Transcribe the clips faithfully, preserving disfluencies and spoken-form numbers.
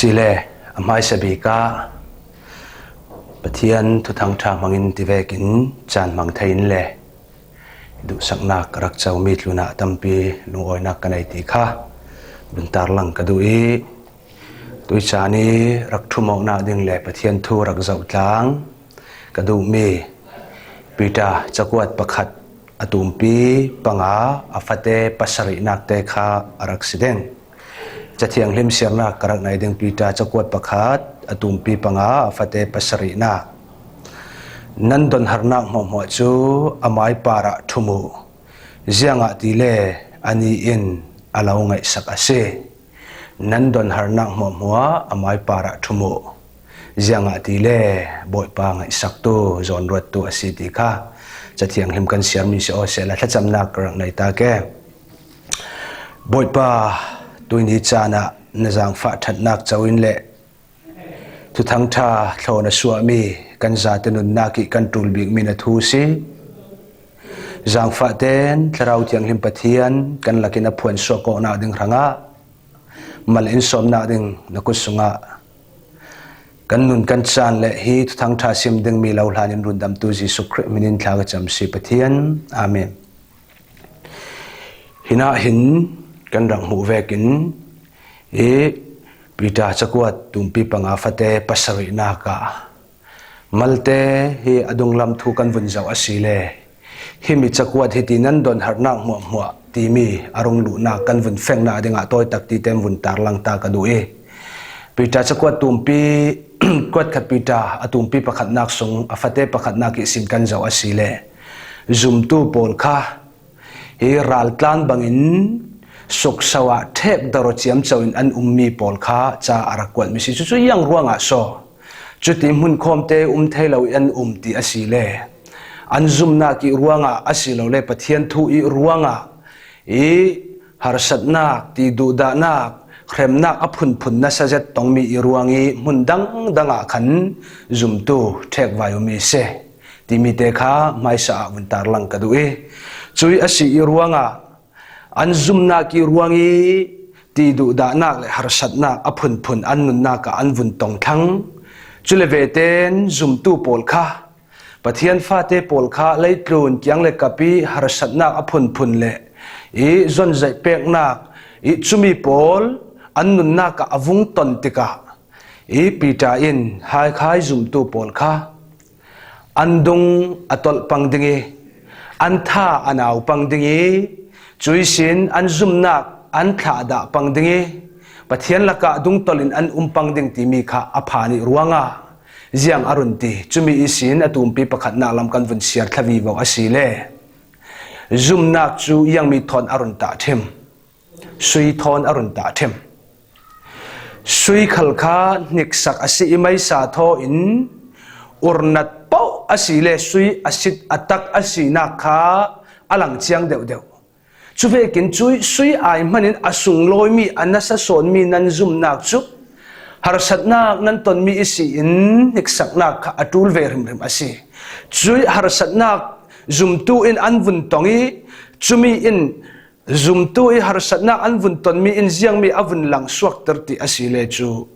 Sile, a hmaisa bik ah Pathian thuthang ṭha hmangin ti vekin caan hmang thei in le duhsaknak ka rak comi tlunah a tampi lungawinak ka nei ti kha vun tarlang ka duh i, tui caan i rak ṭhumawknak ding le Pathian thu rak zohtlang ka duhmi Peter cakuat pakhat a tumpi panga a fate pasarihnak te kha a rak si ding. Cathianghlim siarnak ka rak nei ding Peter cakuat pakhat a tumpi panga a fate pasarihnak. Nan donharnak hmuahhmuah cu amai parah ṭhum uh, ziangahtile ani in a lo ngaihsak a si. Nan donharnak hmuahhmuah amai parah ṭhum uh, ziangahtile Bawipa ngaihsaktu zawnruattu a si ti kha Cathianghlim kan siarmi si aw sehla thlacamnak ka rak nei ta ke. Bawipa, tuini caan ah na zaangfah ṭhatnak co in le thuthang ṭha thlawn a suahmi kan zate nunnak i kan ṭul bikmi na thu si. Zaangfah tein Thlarau Thianghlim Pathian kan lakin a phuan suak awknak ding hrangah mal in sawmnak ding na kut sungah kan nun kan caan le hi thuthang ṭha sim dingmi lo hlan in rundamtu Jesuh Khrih hmin in thla ka cam si Pathian. Amen. Hinah hin kan rak hmuh vekin i Peter cakuat tumpi panga fate pasarihnak ah malte hi a dunglam thu kan vun zoh a si le, himi cakuat hiti nan donharnak hmuahhmuah timi a rung luhnak kan vun fengnak dingah tawi tak ti tein vun tarlang ta ka duh i, Peter cakuat tumpi, kuat khat Peter a tumpi pakhatnak sung a fate pakhatnak ihsin kan zoh a si le, zumtu pawl kha hi raltlan bangin sukso ah ṭhek daro ciamco in an ummi pawl kha ca a rak kuatmi si. Cucu iang ruangah saw cuti hmunkhawmte um thei lo i an um ti a si le, an zumnak i ruangah a si lo le Pathian thu i ruangah i harsatnak, ti duhdahnak, hremnak a phunphun nasa zet tongmi i ruang i hmun dangdang ah khan zumtu ṭhekvai ummi si timi te kha hmaisa ah vun tarlang ka duh i, cui a si i ruangah an zumnak i ruang i ti duhdahnak le harsatnak a phunphun an nunnak ah an vun tong thlang. Cule vetein zumtu pawl kha, Pathian fate pawl kha leitlun kiang le kap i harsatnak a phunphun le i zonzaih peknak i cumi pawl an nunnak ah a vung ton tikah i Peter in hai khai zumtu pawl kha an dung a tolh pang ding i, an tha a nau pang ding i, cui sin an zumnak an thlahdah pang ding i, Pathian lakah dungtolh in an um pang ding timi kha a phan i ruangah ziang a run ti. Cumi ihsin a tumpi pakhatnak lam kan vun siar thla vivo a si le, zumnak cu iangmi thawn a run tahṭhim? Sui thawn a run tahṭhim. Sui khal kha hniksak a si i, meisa thaw in urnat paoh a si le sui a sit a tak a sinak kha a lang ciang deuhdeuh. Cuvekin cu sui ai hmanin a sunglawimi, a nasa sawnmi nan zumnak cu harsatnak nan tonmi ihsin hniksaknak kha a ṭul ve hrimhrim a si. Cui harsatnak zumtu in an vun tong i, cumi in zumtu i harsatnak an vun tonmi in ziangmi a vun langsuakter ti a si le cu,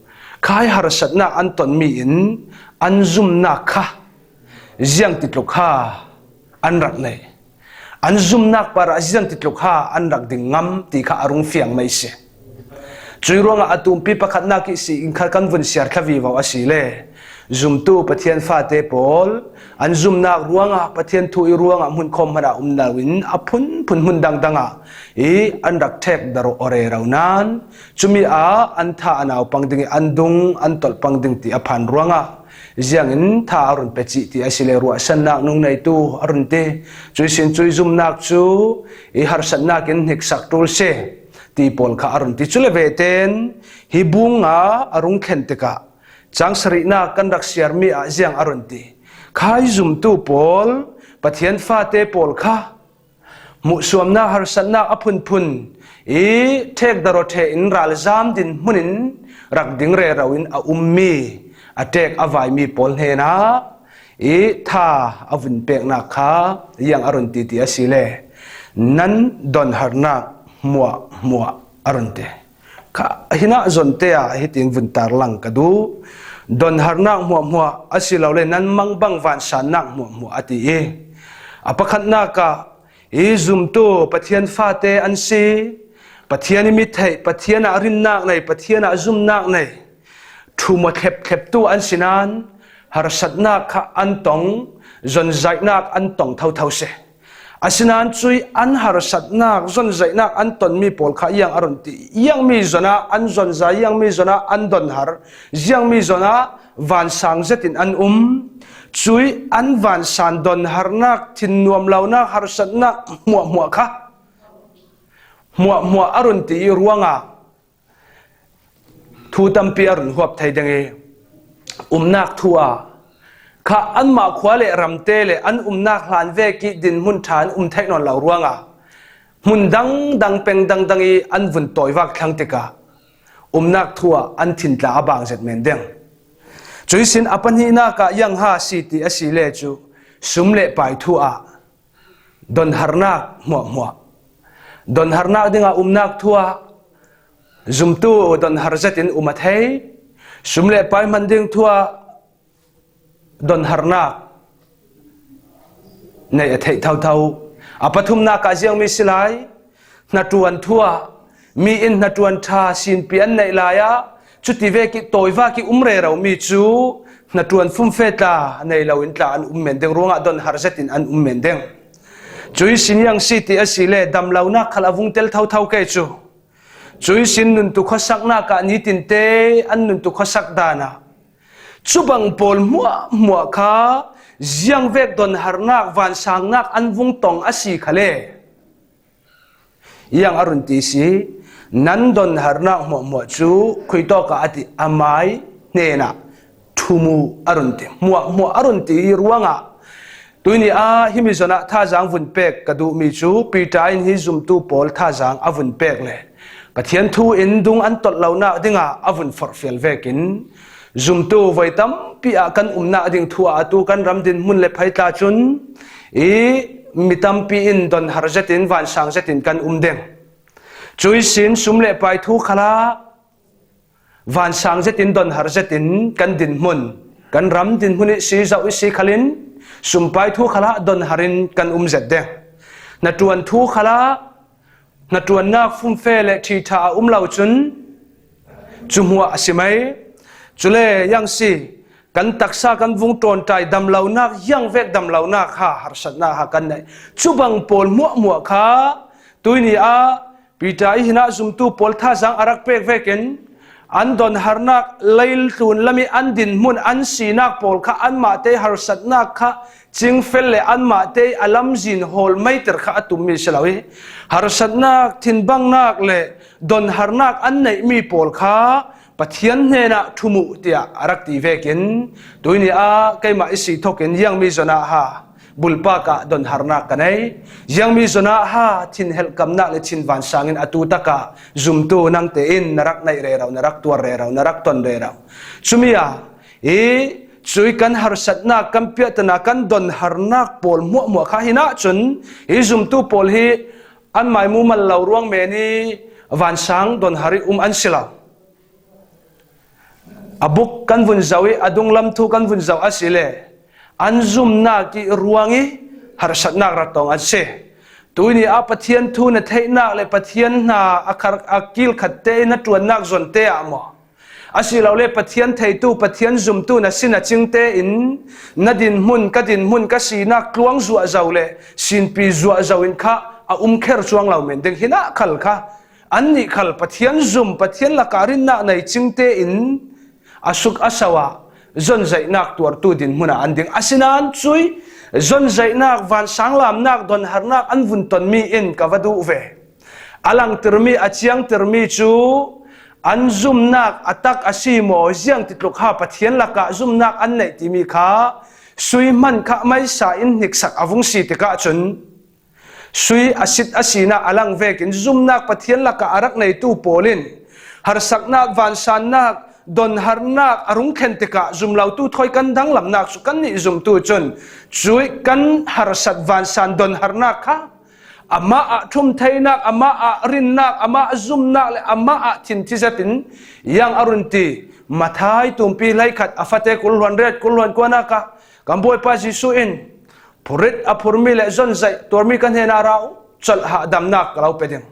khai harsatnak an tonmi in an zumnak kha ziang titluk ha an rak nei, an zumnak parah ziang titluk ha an rak ding ngam ti kha a rung fiang mei si. Cui ruangah a tumpi pakhatnak ihsi in kha kan vun siar thla vivo a si le, zumtu Pathian fate pawl an zumnak ruangah, Pathian thu i ruangah hmunkhawm hmanh ah um loin a phunphun hmun dangdang ah i an rak ṭhek daro aw rero nain, cumi ah an tha a nau pang ding i an dung an tolh pang ding ti a phan ruangah ziangin tha a run pe cih ti a si le, ruahsannak nung neitu a run ti. Cui sin cui zumnak cu i harsatnak in hniksak ṭul si ti pawl kha a run ti. Cule vetein hi bung ah a rung thlen tikah cang sarihnak kan rak siarmi ah ziang a run ti? Khai zumtu pawl, Pathian fate pawl kha hmuhsuamnak, harsatnak a phunphun i ṭhek daro ṭhe in ralzam din hmun in rak ding rero in a ummi, a ṭek a vaimi pawl hnenah i tha a vun peknak kha ziang a run ti ti a si le, nan donharnak hmuahhmuah a run ti. Kha hinah zonte ah hitin vun tarlang ka duh. Donharnak hmuahhmuah a si lo le nan mangbang vansannak hmuahhmuah a ti i, a pakhatnak ah i zumtu Pathian fate an si. Pathian i mi theih, Pathian ah rinnak nei, Pathian ah zumnak nei, thumua thlepthleptu an si nain harsatnak kha an tong, zonzaihnak an tong thotho si. Asinain cui an harsatnak, zonzaihnak an tonmi pawl kha iang a run ti, iangmi zonah an zonzai, iangmi zonah an donhar, ziangmi zonah vansang zetin an um. Cui an vansan donharnak, thinnuam lonak, harsatnak hmuahhmuah kha hmuahhmuah a run ti i ruangah thu tampi a run huap thei ding i, umnak thu ah kha anmah khua le ramte le an umnak hlan vek i dinhmun ṭha an um theih nawn lo ruangah hmun dangdang, peng dangdang i an vun tawivak thlang tikah umnak thu ah an thintla a bang zet men ding. Cui sin a pahnihnak ah iang ha si ti a si le cu sum le pai thu ah donharnak hmuahhmuah, donharnak dingah umnak thu ah zumtu donhar zetin um a thei, sum le pai hman ding thu ah donharnak nei a theih thotho. A pathumnak ah ziangmi si lai, hnaṭuan thu ah mi in hnaṭuan ṭha sinpi an neih lai ah, cuti vek i tawivak i um rero mi cu hnaṭuan fumfe tla nei loin tla an um men ding ruangah donhar zetin an um men ding. Cui sin iang si ti a si le damlonak khal a vung tel thotho kei cu. Cui sin nuntu khuasaknak ah nitinte an nuntu khuasak dan ah cubang pawl hmuahhmuah kha ziangvek donharnak, vansangnak an vung tong a si kha le, iang a run ti si, nan donharnak hmuahhmuah cu khuitawk ah a ti, amai hnenah thumuh a run ti, hmuahhmuah a run ti i ruangah tuini ah himi zonah thazaang vun pek ka duhmi cu Peter in hi zumtu pawl thazaang a vun pek le Pathian thu in dung an tolh lonak dingah a vun forhfial vekin zumtu voi tampi ah kan umnak ding thu ah atu kan ram dinhmun le phaitla cun i mi tampi in donhar zetin vansang zetin kan um ding. Cui sin sum le pai thu khalah vansang zetin donhar zetin kan dinhmun, kan ram dinhmun i si zoh i si khalin sumpai thu khalah donhar in kan um zet ding. Hnaṭuan thu khalah hnaṭuannak fumfe le ṭhiṭha a um lo cun cu hmuah a si mai. Cule iang si, kan taksa kan vung ṭawnṭai damlonak, iangvek damlonak ha, harsatnak ha kan neih. Cubang pawl hmuahhmuah kha tuini ah Peter i hinah zumtu pawl thazaang a rak pek vekin an donharnak, leitlun lam i an dinhmun, an sinak pawl kha anmahte harsatnak kha cingfel le anmahte a lamzin hawl meiter kha a tummi si lo i, harsatnak, thinbangnak le donharnak an neihmi pawl kha Pathian hnenah thumuh tiah a rak ti vekin tuini ah keimah i si thokin iangmi zonah ha bulpak ah donharnak ka nei, iangmi zonah ha thinhelhkamnak le thinvansang in atu takah zumtu nangte in na rak neih rero, na rak tuar rero, na rak ton rero. Cumi ah i cui kan harsatnak, kan piahtana, kan donharnak pawl hmuahhmuah kha hinah cun i zumtu pawl hi anmai mumal lo ruang men i vansang donhar i um an si lo. A buk kan vun zoh i a dunglam thu kan vun zoh a si le an zumnak i ruang i harsatnak rat tawng an si. Tuini ah Pathian thu na theihnak le Pathian hna a khar, a kilkhatte i na ṭuannak zonte ah maw, a si lo le Pathian theitu, Pathian zumtu na si na cingte in na dinhmun, ka dinhmun, ka sinak tluang zuahzo le sinpi zuahzo in kha a um kher cuang lo men ding hinah khal kha annih khal Pathian zum, Pathian lakah rinnak nei cingte in a suk a so ah zonzaihnak tuartu dinhmun ah an ding. Asinain cui zonzaihnak, vansanglamnak, donharnak an vun tonmi in ka va duh ve. A langtirmi, a ciangtirmi cu an zumnak a tak a si maw, ziang titluk ha Pathian lakah zumnak an neih timi kha sui hman kha meisa in hniksak a vung si tikah cun, sui a sit a sinak a lang vekin zumnak Pathian lakah a rak neitu pawl in harsatnak, vansannak, donharnak a rung thlen tikah zumlotu thawi kan danglamnak cu kannih zumtu cun cui kan harsat, vansan, donharnak kha Amah ah thum theinak, amah ah rinnak, amah zumnak le amah ah thin thi zetin, ziang a run ti, Mathai tumpi hleikhat a fate kul hluan riat kul hluan kuanak ah kan Bawipa Jesuh in phurit a phurmi le zonzaih tuarmi kan hnenah ra u, colh hahdamnak ka lo pe ding.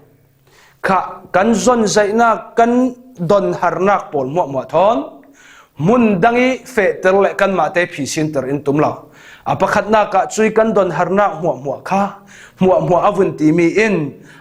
Kha kan zonzaihnak, kan donharnak pawl hmuahhmuah thawn hmun dang i fehter le kanmahte phisinter in tum lo. A pakhatnak ah cui kan donharnak hmuahhmuah kha hmuahhmuah a vun timi in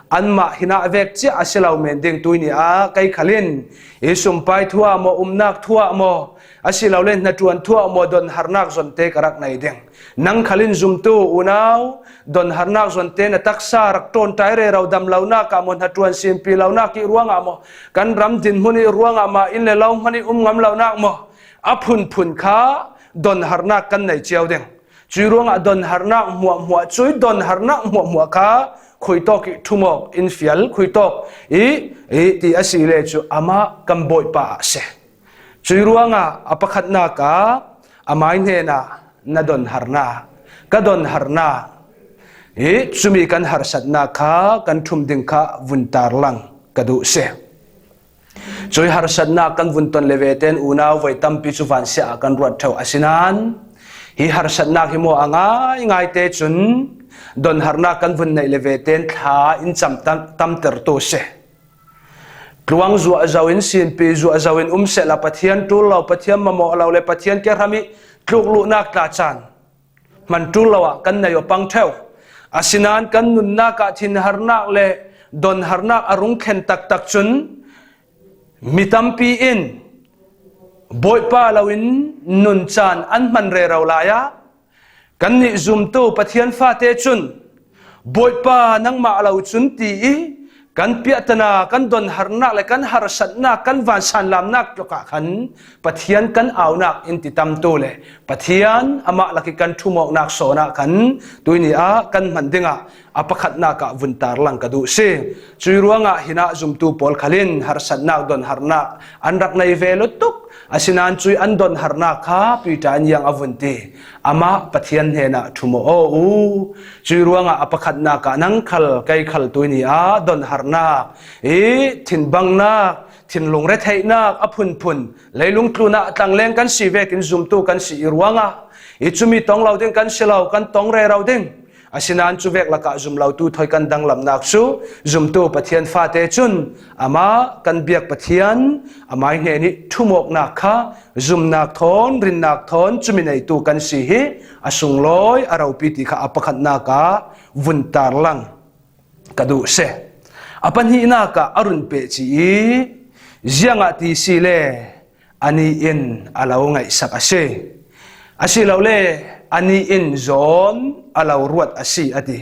anmah hinah vek cia a si lo men ding. Tuini ah kei khalin i sumpai thuah maw, umnak thuah maw, asilole hnaṭuan thuah maw, donharnak zonte ka rak nei ding. Nang khalin zumtu unau, donharnak zonte na taksa rak ṭawnṭai rero damlonak ah maw, hnaṭuan sinpi lonak i ruangah maw, kan ram dinhmun i ruangah mah inn le lo hman i um ngam lonak maw, a phunphun kha donharnak kan nei cio ding. Cui ruangah donharnak hmuahhmuah, cui donharnak hmuahhmuah kha khuitawk i thumawk in fial, khuitawk i, i ti a si le cu amah kan Bawipa ah si. Cui ruangah a pakhatnak ah amai hnenah na donharnak, ka donharnak, i cumi kan harsatnak kha kan thum ding kha vun tarlang ka duh si. Cui harsatnak kan vun ton le vete in unau voi tampi cu vansiah ah kan ruat ṭheu. Asinain hi harsatnak hi maw a ngaingaite cun donharnak kan vun neih le vete in thla in cam tam, tamtertu si. Tluang zuahzo in, sinpi zuahzo in um sehla Pathian ṭul lo, Pathian mamawh lo le Pathian kehram i tlukluhnak tla caan hman ṭul lo ah kan nei aw pang ṭheu. Asinain kan nunnak ah thinharnak le donharnak a rung thlen taktak cun mi tampi in Bawipa loin nun caan an hman rero lai ah, kannih zumtu Pathian fate cun, "Bawipa, nangmah lo cun," ti i kan piahtana, kan donharnak le kan harsatnak, kan vansanlamnak tluk ah khan Pathian kan aunak in ti tamtu le Pathian amah lak i kan thumawknak sawn ah khan tuini ah kan hman dingah a pakhatnak ah vun tarlang ka duh si. Cui ruangah hinah zumtu pawl khalin harsatnak, donharnak an rak nei ve lutuk. Asinain cui an donharnak kha Piter in ziang a vun ti, amah Pathian hnenah thum aw u. Cui ruangah a pakhatnak ah nang khal, kei khal tuini ah donharnak i thinbangnak, thinlung retheihnak a phunphun, leilung tlunah tlangleng kan si vekin zumtu kan si i ruangah i cumi tong lo ding kan si lo, kan tong rero ding. Asinain cu vek lakah zum lotu thawi kan danglamnak cu zumtu Pathian fate cun amah kan biak Pathian, amai hnen i thumawknak kha zumnak thawn, rinnak thawn cumi neitu kan si hi a sunglawi a ropi ti kha a pakhatnak ah vun tarlang ka duh si. A pahnihnak ah a run peh ci i, ziangah ti si le ani in a lo ngaihsak a si. Asilole ani in zawn a lo ruat a si a ti.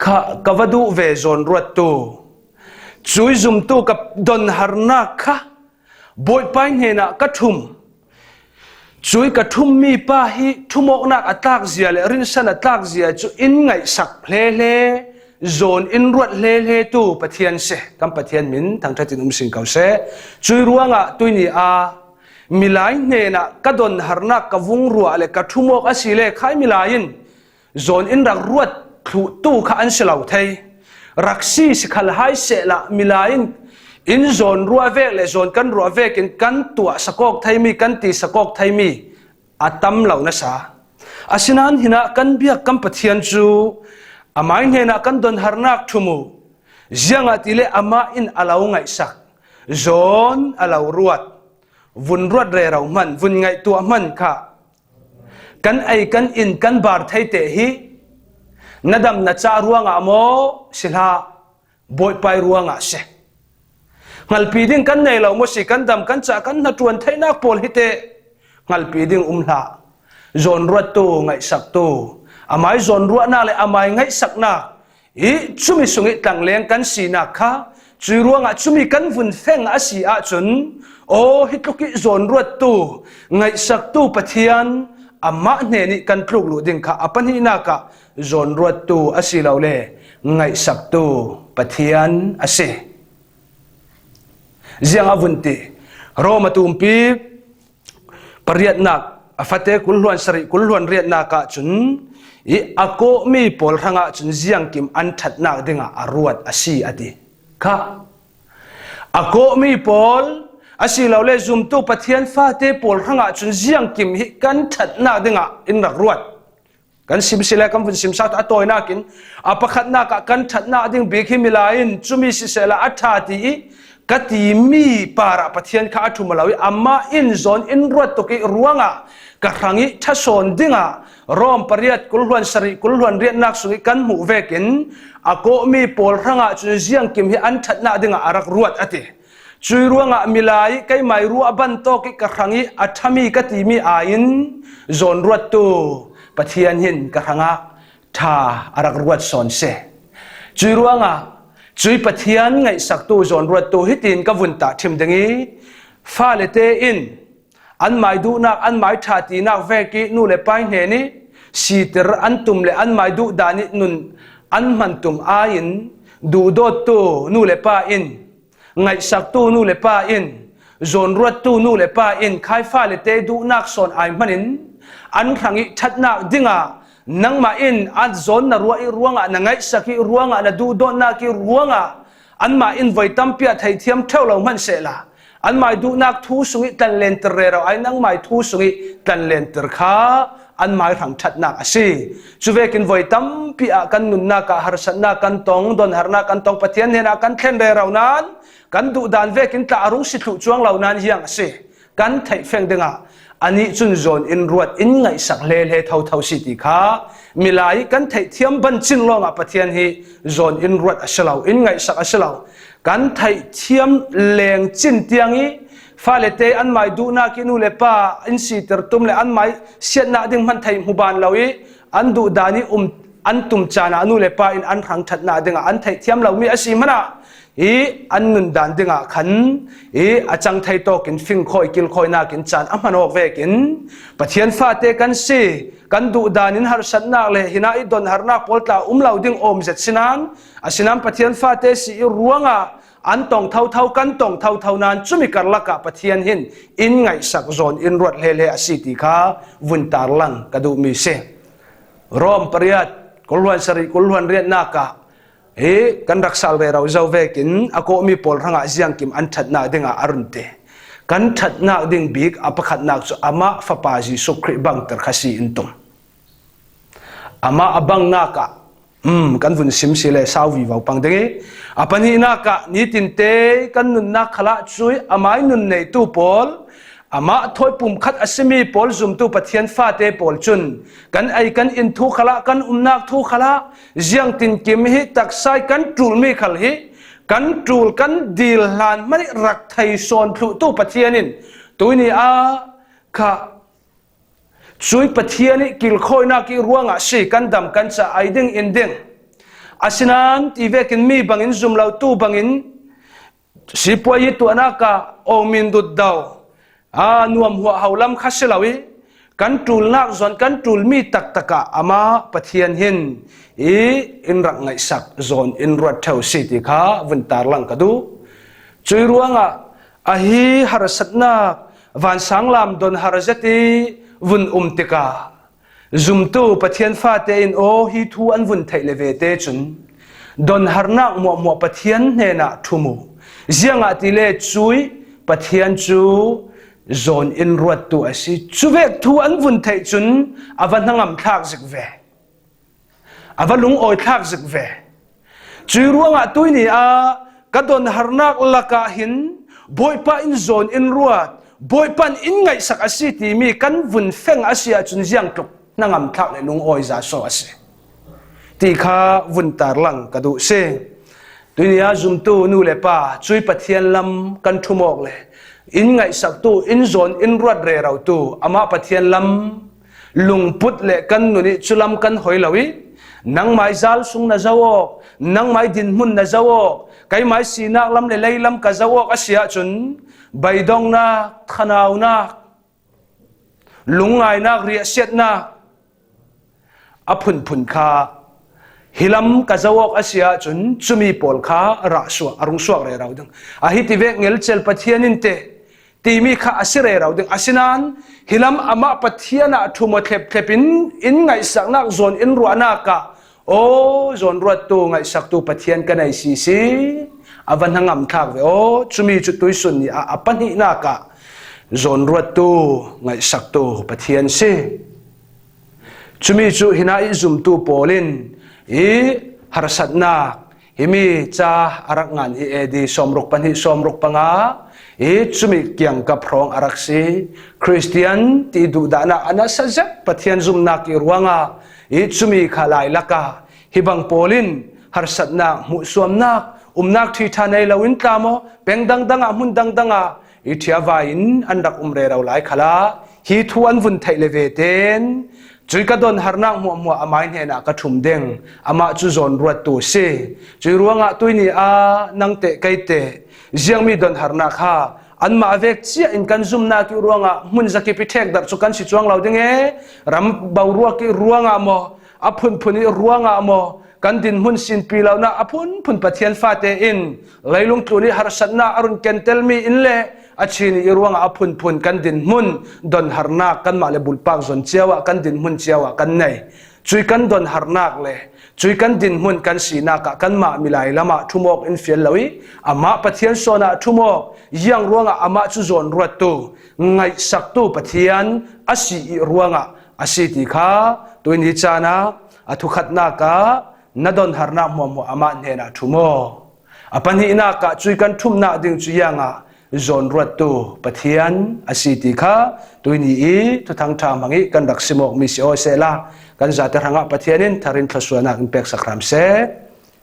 Kha ka va duh ve zawn ruattu, cui zumtu ka donharnak kha Bawipa hnenah ka thum. Cui ka thummi pa hi thumawknak a tlakzia le rinsan a tlakzia cu in ngaihsak hlehle, zawn in ruat hlehle tu Pathian si. Kan Pathian min thangṭhat in um sin ko seh. Cui ruangah tuini ah milai hnenah ka donharnak, ka vungruah le ka thumawk a si le khai milai in zawn in rak ruat thluhtu kha an si lo thei. Rak si si khal hai sehla milai in in zawn ruah vek le zawn kan ruah vekin kan tuah sakawk theimi, kan ti sakawk theimi a tam lo nasa. Asinain hinah kan biak kan Pathian cu amai hnenah kan donharnak thum uh. Ziangah ti le amah in a lo ngaihsak, zawn a lo ruat, vun ruat rero hman, vun ngaihtuah hman kha kan ei, kan in, kan bar thei te hi na dam na cah ruangah maw si hlah, Bawipa i ruangah si. Hngalpi ding kan nei lo maw si, kan dam, kan cah, kan hnaṭuan theihnak pawl hi te hngalpi ding um hlah. Zawn ruattu, ngaihsaktu, amai zawn ruahnak le amai ngaihsaknak i cumi sung i tlangleng kan sinak kha, cui ruangah cumi kan vun feng a si ahcun, aw, hi tluk i zawn ruattu, ngaihsaktu Pathian amah hnen i kan tluk luh ding kha a pahnihnak ah zawn ruattu a si lo le ngaihsaktu Pathian a si. Ziang a vun ti, Rom a tumpi pariatnak a fate kul hluan sarih kul hluan riatnak ah cun i a kawhmi pawl hrangah cun ziangkim an ṭhatnak dingah a ruat a si, a ti. Kha a kawhmi pawl asilole zumtu Pathian fate pawl hrangah cun ziangkim hi kan ṭhatnak dingah in rak ruat. Kan sim si le kan vun sim sau a tawinakin a pakhatnak ah kan ṭhatnak ding bik hi milai in cumi sisehla a ṭha ti i ka timi parah Pathian kha a ṭhum lo i amah in zawn in ruat tuk i ruangah ka hrang i ṭha sawn dingah Rom pariat kul hluan sarih kul hluan riatnak sung i kan hmuh vekin a kawhmi pawl hrangah cun ziangkim hi an ṭhatnak dingah a rak ruat a ti. Cui ruangah milai keimai ruah bantawk i ka hrang i a ṭhami ka timi aiin zawn ruattu Pathian hin ka hrangah ṭha a rak ruat sawn si. Cui ruangah cui Pathian ngaihsaktu zawn ruattu hitin ka vun tah ṭhim ding i fale te in anmai duhnak anmai ṭha tinak vek i nu le pa hnen i sitir an tum le anmai duhdan i nun an hman tum aiin duhdawttu nu le pa in ngaihsaktu nu le pa in zawn ruattu nu le pa in khai fale te duhnak sawn ai hmanin an hrang i ṭhatnak dingah nangmah in a zawn na ruah i ruangah na ngaihsak i ruangah na duhdawtnak i ruangah anmah in voi tampi ah theihthiam ṭheu lo hman sehla anmai duhnak thu sung i tlanlentir rero ai nangmai thu sung i tlanlentir kha anmai hrang ṭhatnak a si. Cuvekin voi tampi ah kan nunnak ah harsatnak kan tong, donharnak kan tong, Pathian hnenah kan thlen rero nan kan duhdan vekin tla a rung si thluh cuang lo nan hiang a si. Kan theih feng dingah anih cun zawn in ruat in ngaihsak hle hle thotho si ti kha milai kan theihthiam bancin lawngah Pathian hi zawn in ruat a si lo, in ngaihsak a si lo. Kan theihthiam lengcin tiang i fale te anmai duhnak i nu le pa in sitir tum le anmai siatnak ding hman thei hmu ban lo i an duhdan i um an tum caan ah nu le pa in an hrang ṭhatnak dingah an theihthiam lomi a si hmanah i an nundan dingah khan i a cang thei tawkin fingkhawi kilkhawinak in caan a hman awk vekin Pathian fate kan si, kan duhdan in harsatnak le hinah i donharnak pawl tla um lo ding awm zet si nan, asinan Pathian fate si i ruangah an tong thotho kan tong thotho nan cumi karlak ah Pathian hin in ngaihsak zawn in ruat hle hle a si ti kha vun tarlang ka duhmi si. Rom pariat kul hluan sarih kul hluan riatnak ah hi kan rak sal rero zo vekin a kawhmi pawl hrangah ziangkim an ṭhatnak dingah a run ti. Kan ṭhatnak ding bik a pakhatnak cu amah Fapa Jesuh Khrih bangter kha si in tum. Amah a bangnak ah um kan vun sim si le sau vivo pang ding i a pahnihnak ah nitinte kan nunnak khalah cui amai nun neitu pawl amah thawi pumkhat a simi pawl zumtu Pathian fate pawl cun kan ei kan in thu khalah kan umnak thu khalah ziangtinkim hi taksai kan ṭulmi khal hi kan ṭul kan dil hlan hmanh i rak thei sawn thluhtu Pathian in tuini ah kha cui Pathian i kilkhawinak i ruangah si kan dam kan ca ai ding in ding. Asinan ti vekin mi bangin zum lo tu bangin sipuai i tuahnak ah omin dutdo a nuam huahho lam kha si lo i kan ṭulnak zawn kan ṭulmi taktak ah amah Pathian hin i in rak ngaihsak zawn in ruat ṭheu si ti kha vun tarlang ka duh. Cui ruangah ahi harsatnak vansang lam don har zet i vun um tikah zumtu Pathian fate in aw hi thu an vun theih le vete cun donharnak hmuahhmuah Pathian hnenah ṭhum uh. Ziangahtile cui Pathian cu zawn in ruattu a si. Cuvek thu an vun theih cun a va hnangam thlak zik ve. A va lungawi thlak zik ve. Cui ruangah tuini ah ka donharnak lakah hin Bawipa in zawn in ruat, Bawipa in in ngaihsak a si timi kan vun feng a si ahcun ziangtluk hnangam thlak le lungawi za so a si ti kha vun tarlang ka duh si. Tuini ah zumtu nu le pa cui Pathian lam kan ṭhum awk le in ngaihsaktu in zawn in ruat rerotu amah Pathian lam lungput le kan nun i culam kan hoi lo i nangmai zal sung na zoh awk, nangmai dinhmun na zoh awk, keimai sinak lam le lei lam ka zoh awk a si ahcun beidongnak, thanaunak, lungngainak, riahsiatnak a phunphun kha hi lam ka zoh awk a si ahcun cumi pawl kha a rah suak, a rung suak rero ding. A hiti vek ngelcel Pathian in te timi kha a si rero ding. Asinan hilam amah Pathian ah thum aw thlep thlep in, in ngaihsaknak zawn in ruahnak ah, aw, zawnruattu ngaihsaktu Pathian ka nei sisi, a va hnangam thlak ve aw. Cumi cu tuisun ni ah a pahnihnak ah zawnruattu ngaihsaktu Pathian si. Cumi cu hinah i zumtu pawl in i harsatnak, himi ca a rak ngan hi A D sawmruk pahnih sawmruk panga i cumi kiangkap hrawng a rak si. Khristian ti duhdahnak a nasa zet Pathian zumnak i ruangah i cumi kha lailak ah hi bang pawl in harsatnak, hmuhsuamnak, umnak ṭhi ṭha nei loin tla maw, peng dangdang ah, hmun dangdang ah i ṭhiavai in an rak um rero lai khalah hi thu an vun theih le ve ten, cui ka donharnak hmuahhmuah amai hnenah ka thum ding. Amah cu zawnruattu si. Cui ruangah tuini ah nang teh kei teh ziangmi donharnak kha anmah vek cia in kan zumnak i ruangah hmun zakip i ṭhekdarh cu kan si cuang lo ding e. Ram boruak i ruangah maw, a phunphun i ruangah maw, kan dinhmun sinpi lonak a phunphun Pathian fate in leilung tlun i harsatnak a run kentelmi in le a Chin i ruangah a phunphun kan dinhmun donharnak kanmah le bulpak zon cio ah, kan dinhmun cio ah kan nei. Cui kan donharnak le cui kan dinhmun kan sinak ah kanmah milai lamah thum awk in fial lo i, amah Pathian sawn ah thum awk, ziang ruangah amah cu zawnruattu, ngaihsaktu Pathian a si i ruangah a si ti kha tuini caan ah a thukhatnak ah na donharnak hmuahhmuah amah hnenah thum aw. A pahnihnak ah cui kan thumnak ding cu ziangah zawnruattu Pathian a si ti kha tuini i Thuthang ṭha hmang i kan rak sim awkmi si aw sehla, kan zate hrangah Pathian in thar in thluasuahnak in peksak hram seh.